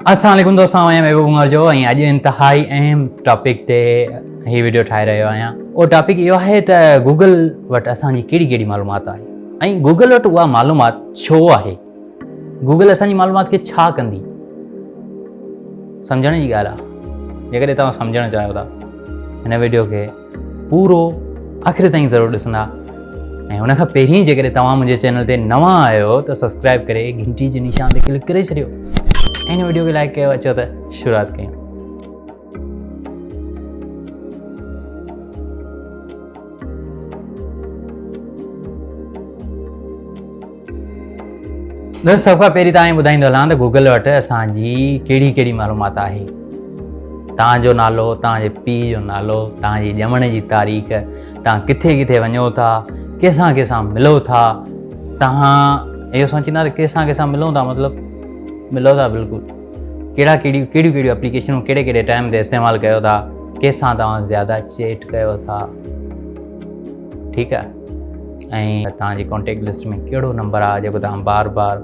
السلام عليڪم دوستو آئون آهيان محبوب عمر جو ۽ اڄ انتهائي اهم ٽاپڪ تي هي ويڊيو ٺاهي رهيو آهيان اهو ٽاپڪ اهو آهي ته گوگل وٽ اسان جي ڪهڙي ڪهڙي معلومات آهي ۽ گوگل وٽ اها معلومات ڇو آهي گوگل اسان جي معلومات کي ڇا ڪندي سمجھڻ جي ڳالهه آهي جيڪڏهن توهان سمجھڻ چاهيو ٿا هن ويڊيو کي پورو آخر تائين ضرور ڏسندا ۽ ان کان پهرين جيڪڏهن توهان منهنجي چينل تي نوان آهيو ته سبسڪرائب ڪري گهنٽي جي نشان تي ڪلڪ ڪري ڇڏيو ۽ هن ويڊيو کي لائڪ ڪيو. اچو ته شروعات ڪيون. دوست سڀ کان پهرين تان ٻڌائيندو هلان ته گوگل وٽ اسان جي ڪهڙي ڪهڙي معلومات آهي. تان جو نالو، تان جي پيء جو نالو، تان جي ڄمڻ جي تاريخ، تان ڪٿي ڪٿي وڃو ٿا، ڪنهن ڪنهن سان ملو ٿا. تان اهو سوچيندا ته ڪنهن سان ڪنهن سان ملون ٿا، مطلب ملو ٿا بلڪل ڪهڙا ڪهڙيون ڪهڙيون ڪهڙيون اپليڪيشنون ڪهڙي ڪهڙي ٽائيم تي استعمال ڪيو ٿا، ڪنهن سان توهان زياده چيٽ ڪيو ٿا. ٺيڪ آهي. ۽ توهان جي ڪانٽيڪٽ لسٽ ۾ ڪهڙو نمبر آهي جيڪو توهان بار بار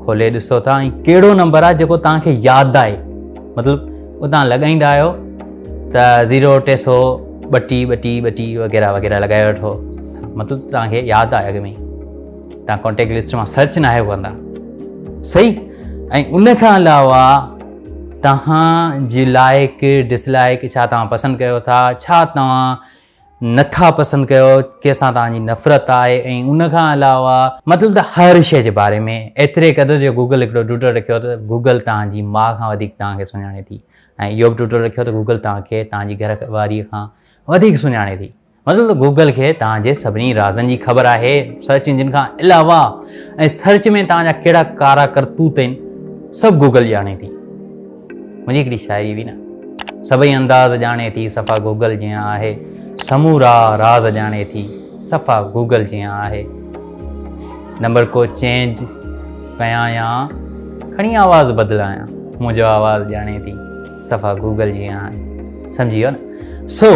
کولي ڏسو ٿا ۽ ڪهڙو نمبر آهي جيڪو توهان کي ياد آهي، مطلب اهو توهان لڳائيندا آهيو ته زيرو ٽي سو ٻٽي ٻٽي ٻٽي وغيره وغيره لڳائي وٺو، مطلب توهان کي ياد آهي اڳ ۾ توهان ڪانٽيڪٽ لسٽ مان سرچ نه آهيو ڪندا. صحيح. ۽ ان کان علاوه توهان جي لائڪ ڊسلائڪ، ڇا توهان پسند ڪيو ٿا، ڇا توهان نٿا پسند ڪيو، ڪنهن سان توهان جي نفرت آهي ۽ ان کان علاوه مطلب ته هر شيء جي باري ۾ ايتري قدر جو گوگل هڪڙو ٽوئٽر رکيو ته گوگل توهان جي ماء کان وڌيڪ توهان کي سڃاڻي ٿي ۽ اهو به ٽوئٽر رکيو ته گوگل توهان کي توهان جي گهر واري کان وڌيڪ سڃاڻي ٿي. مطلب ته گوگل کي توهان جي سڀني رازن جي خبر آهي سرچ انجن کان علاوه ۽ سرچ ۾ توهان جا ڪهڙا ڪارا ڪرتوت آهن سڀ گوگل ڄاڻي ٿي. منهنجي هڪڙي شاعري هئي نه، سڀئي انداز ڄاڻي ٿي صفا گوگل جيان آهي، سمورا راز ڄاڻي ٿي صفا گوگل جيان آهي. نمبر ڪو چينج ڪيان يا کڻي آواز بدلايان، منهنجو آواز ڄاڻي ٿي صفا گوگل جيان آهي. سمجهي ويو نه؟ سو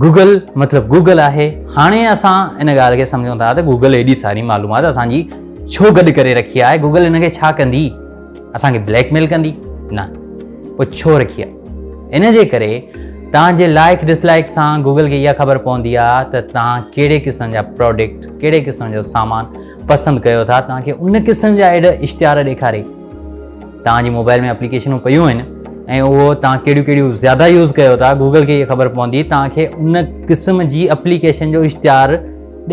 گوگل مطلب گوگل آهي. هاڻي اسان ان ڳالهه کي سمجهون ٿا ته گوگل ايڏي ساري معلومات اسان جي ڇو گڏ ڪري رکي آهي؟ گوگل ان کي ڇا ڪندي؟ اسان کي بليڪ ميل ڪندي؟ نه. پوء ڇو رکي آ؟ ان جي ڪري توهان جي لائڪ ڊس لائڪ سان گوگل کي اها خبر پوندي آ ته توهان ڪهڙي قسم جا پروڊڪٽ، ڪهڙي قسم جو سامان پسند ڪيو ٿا، توهان کي ان قسم جا ايڊ اشتهار ڏيکاري. توهان جي موبائل ۾ اپليڪيشنون پيون آهن ۽ اهو توهان ڪهڙيون ڪهڙيون زياده يوز ڪيو ٿا، گوگل کي اها خبر پوندي، توهان کي ان قسم جي اپليڪيشن جو اشتهار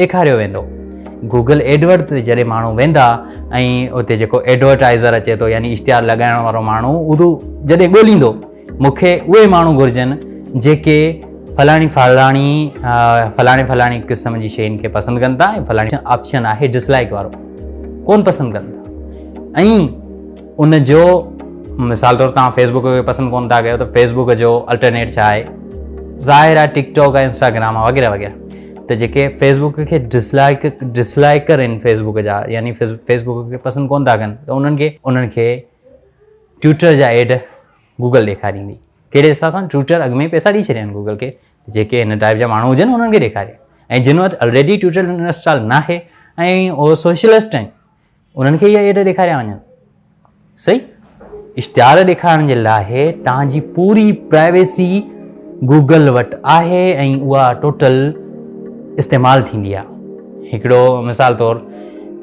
ڏيکاريو ويندو. گوگل ايڊورڊ تي جڏهن ماڻهو ويندا ۽ اتي جيڪو ايڊورٽائزر اچي ٿو يعني اشتهار لڳائڻ وارو ماڻهو، اهو جڏهن ڳوليندو مون کي اهي ماڻهو گهرجن جيڪي فلاڻي فلاڻي فلاڻي فلاڻي قسم جي شين کي پسند ڪن ٿا ۽ فلاڻي آپشن آهي ڊسلائڪ وارو ڪون پسند ڪن ٿا. ۽ ان جو مثال طور توهان فيسبوڪ کي پسند ڪون ٿا ڪيو ته فيسبوڪ جو الٽرنيٽ ڇا آهي، ظاهر آهي ٽڪ ٽاڪ آهي، انسٽاگرام آهي وغيره وغيره. ته جيڪي فيسبوڪ کي ڊسلائڪ ڊسلائڪر آهن فيسبوڪ جا، يعني فيسبوڪ کي پسند ڪون ٿا ڪن، ته انهن کي ٽوئٽر جا ايڊ گوگل ڏيکاريندي. ڪهڙي حساب سان؟ ٽوئٽر اڳ ۾ پئسا ڏئي ڇڏيا آهن گوگل کي، جيڪي هن ٽائپ جا ماڻهو هجن انهن کي ڏيکاري، ۽ جن وٽ الريڊي ٽوئٽر انسٽال ناهي ۽ اهو سوشلسٽ آهن انهن کي اها ايڊ ڏيکاريا وڃن. صحيح اشتهار ڏيکارڻ جي لاء توهان جي پوري پرائيويسي گوگل وٽ آهي ۽ اها ٽوٽل استعمال ٿيندي آهي. هڪڙو مثال طور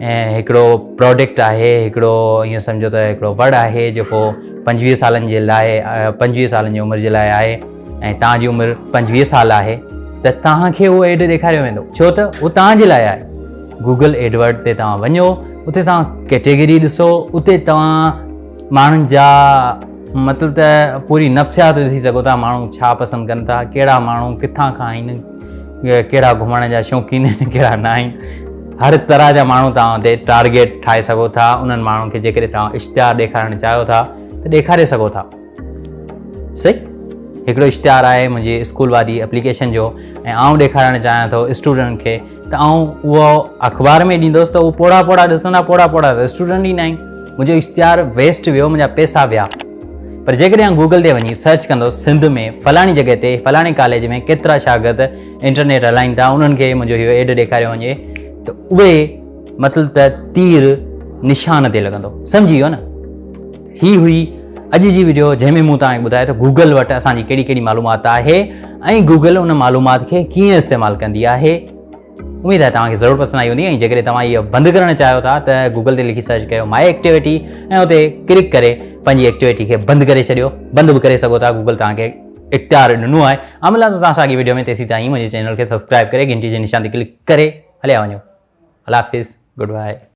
هڪڙو پروڊڪٽ آهي، هڪڙو ائين سمجهو ته هڪڙو وڙ آهي جيڪو 25 سالن جي لاء، 25 سالن جي عمر جي لاء آهي ۽ توهان جي عمر 25 سال آهي ته توهان کي اهو ايڊ ڏيکاريو ويندو، ڇو ته اهو توهان جي لاء آهي. گوگل ايڊورڊ تي توهان وڃو، اتي توهان ڪيٽيگري ڏسو، اتي توهان ماڻهن جا مطلب ته پوري نفسيات ڏسي سگهو ٿا، ماڻهو ڇا پسند ڪن ٿا، ڪهڙا ماڻهو ڪٿان کان آهن، ڪهڙا گهمڻ جا شوقين آهن، ڪهڙا نه آهن. هر طرح جا ماڻهو توهان اتي ٽارگيٽ ٺاهي سگهو ٿا. انهن ماڻهن کي جيڪڏهن توهان اشتهار ڏيکارڻ چاهيو ٿا ته ڏيکاري سگهو ٿا. صحيح هڪڙو اشتهار آهي منهنجي اسڪول واري اپليڪيشن جو ۽ آئون ڏيکارڻ چاهيان ٿو اسٽوڊنٽ کي، ته آئون اهو اخبار ۾ ڏيندس ته اهو پوڙها پوڙها ڏسندا، پوڙها پوڙها ته اسٽوڊنٽ ئي نه آهن، منهنجو اشتهار ويسٽ ويو، منهنجا پئسا ويا. پر جيڪڏهن آئون گوگل تي وڃي سرچ ڪندس سنڌ ۾ فلاڻي جڳهه تي فلاڻي ڪاليج ۾ ڪيترا شاگرد انٽرنيٽ هلائين ٿا، انهن کي منهنجو اهو ايڊ ڏيکاريو وڃي ته اهي مطلب ته تير نشان تي لڳندو. سمجهي ويو نه؟ هي هئي اڄ جي وڊيو جنهن ۾ مون توهان کي ٻڌايو ته گوگل وٽ اسان جي ڪهڙي ڪهڙي معلومات آهي ۽ گوگل ان معلومات کي ڪيئن استعمال ڪندي آهي. اميد آهي توهان کي ضرور پسند آئي هوندي ۽ جيڪڏهن توهان اهو بند ڪرڻ چاهيو ٿا ته گوگل تي لکي سرچ ڪيو مائي ايڪٽيوٽي ۽ اتي ڪلڪ ڪري پنهنجي ايڪٽيوٽي کي بند ڪري ڇڏيو. بند به ڪري سگهو ٿا، گوگل توهان کي اختيار ڏنو آهي. آئون ملان ٿو توهان سان اڳي وڊيو ۾ تيسين تائين منهنجي چينل کي سبسڪرائب ڪري گهنٽي جي نشان تي ڪلڪ ڪري هليا وڃو. الله حافظ، گڊ باء.